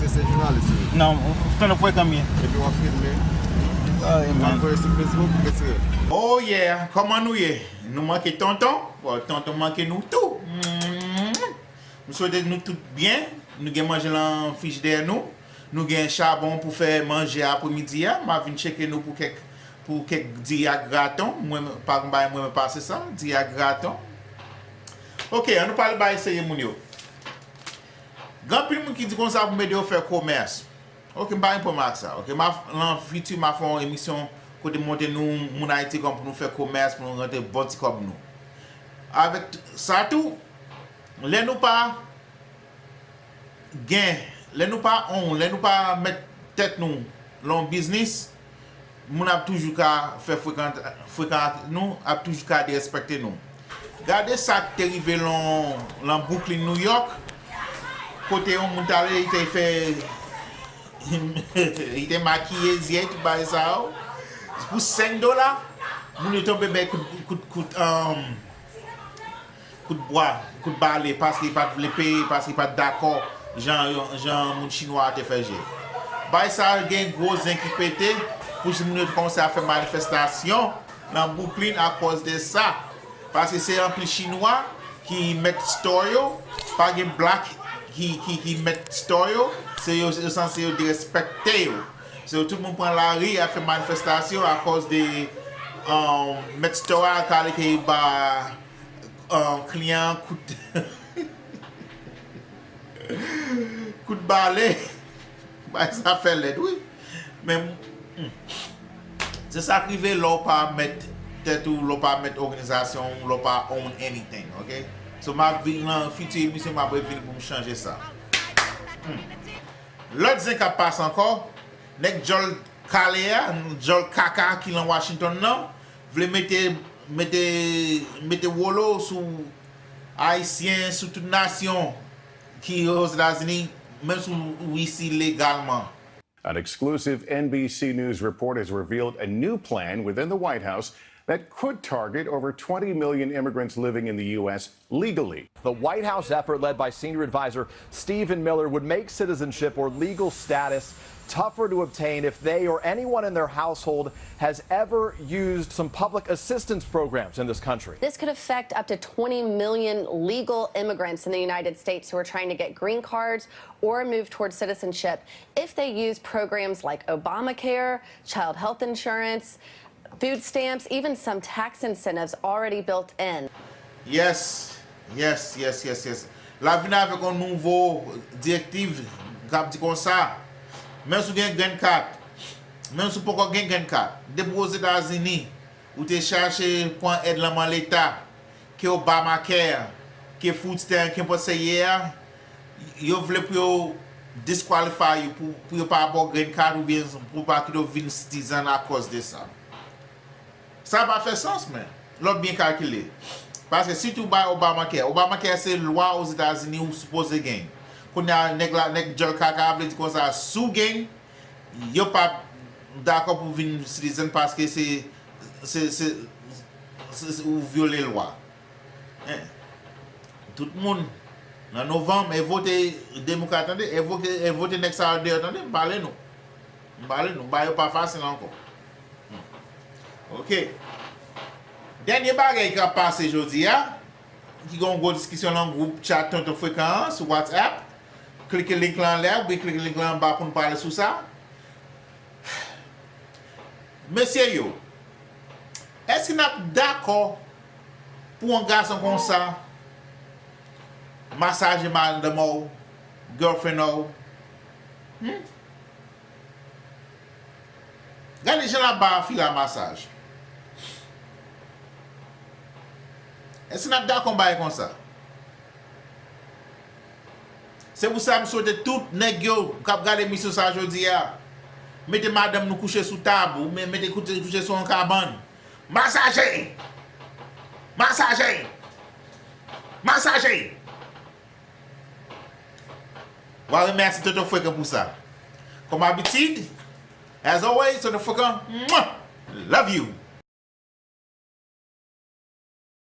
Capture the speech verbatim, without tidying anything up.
Se jounalis ou ye? Non, tonton Frekan m ye. Epi w ap filme? Ay, man. W ap voye sou Facebook, retire. Oh yeah, kòman nou ye? Nou manke tonton? Bon, tonton manke nou tou. Mm. M swete nou tout byen. Nou gen manje lan frijidè nou. Nou gen chabon pou fè manje apremidi a. M ap vin tcheke nou pou kèk, pou kèk diri ak graton. Mwen, pa gen bagay mwen renmen pase sa, diri ak graton. Ok, ann nou pale bagay serye moun yo. Gen anpil moun ki di konsa pou m ede yo fè komès. Ok, m pa gen pwoblèm ak sa. Ok, m a, lan fiti, m a fè yon emisyon kote m montre nou, moun Ayiti, kòman pou nou fè komès, pou nou rantre bon ti kòb nou. Avèk t-, sa tou, lè nou pa gen, lè nou pa on, lè nou pa mèt tèt nou lan yon biznis, moun ap toujou ka fè frekan, frekan ak nou, ap toujou ka derespekte nou. Gade sa k te rive lan, lan Brooklyn, New York, kote yon moun t ale, li te fè, li te makiye zyè, tout bagay sa yo. Pou senk dola, moun yo tonbe bay kout, kout, kout, um, kout bwa, kout bale, paske li pa t vle peye, paske li pa t dakò jan, jan moun chinwa a te fè je. Bay sa gen gwo zen ki pete, pou moun yo te kòmanse a fè manifestasyon lan Brooklyn akòz de sa. Paske se anpil chinwa ki mèt store yo, pa gen black ki, ki, ki mèt store yo, se yo, yo sanse yo derespekte yo. Se yo tout moun pran lari a fè manifestasyon akòz de, um, mèt store a ka leke ba um, kliyan an kout, kout bale. Bay sa fè lèd, wi. Men, hmm. Se sa k rive lè w pa mèt tèt ou, lè w pa mèt òganizasyon ou, lè w pa own anything, ok? So, m ap vin nan fiti emisyon, m ap revin pou m chanje sa. Hmm. Lòt zen k ap pase ankò, nèg djòl kale a, djòl kaka ki lan Washington nan, vle mete, mete, mete wolo sou Ayisyen, sou tout nasyon ki Ozetazini, menm si w isi legalman. An exclusive N B C News report has revealed a new plan within the White House that could target over twenty million immigrants living in the U S legally. The White House effort, led by senior advisor Stephen Miller, would make citizenship or legal status tougher to obtain if they or anyone in their household has ever used some public assistance programs in this country. This could affect up to twenty million legal immigrants in the United States who are trying to get green cards or move towards citizenship if they use programs like Obamacare, child health insurance, food stamps, even some tax incentives already built in. Yes, yes, yes, yes, yes. L ap vin avèk yon nouvo direktiv k ap di konsa, menm si w gen green card, menm si w poko gen green card, depi w Ozetazini, ou te chache pran èd lan men leta, ke Obamacare, ke food stamp, ke nenpòt sa ye a, yo vle pou yo disqualify ou, pou, pou yo pa ba w green card oubyen pou pa kite w vin citizen akòz de sa. Sa pa fè sans, men, lè w byen kalkile. Paske si tou bay Obamacare, Obamacare se lwa Ozetazini ou sipoze genyen. Kounye a, nèg la, nèg djòl kaka vle di konsa, si w genyen, yo p ap dakò pou vin citizen paske se, se, se, se, se ou vyole lwa. Hein. Tout moun, nan novanm, e vote demokrat, tande, e vote, e vote nèg sa yo deyò, tande, m pale nou. M pale nou, ba yo pa fasil ankò. Hmm. Ok. Dènye bagay k ap pase jodi a, ki gen yon gwo diskisyon nan gwoup chat Tonton Frekan an sou WhatsApp. Klike link lan anlè a, oubyen klike link lan anba pou n pale sou sa. Mesye yo, èske n ap dakò pou yon gason konsa masaje madanm ou, girlfriend ou? Hmm? Gade jan l ap ba fi la masaj. Èske n ap dakò yon bagay konsa? Se pou sa m swete tout nèg yo k ap gade emisyon sa jodi a, mete madanm nou kouche sou tab, oubyen mete kouche, kouche sou yon kabann. Masaje! Masaje! Masaje! W a remèsye Tonton Frekan pou sa. Kòm abitid, as always, Tonton Frekan, mwah! Love you!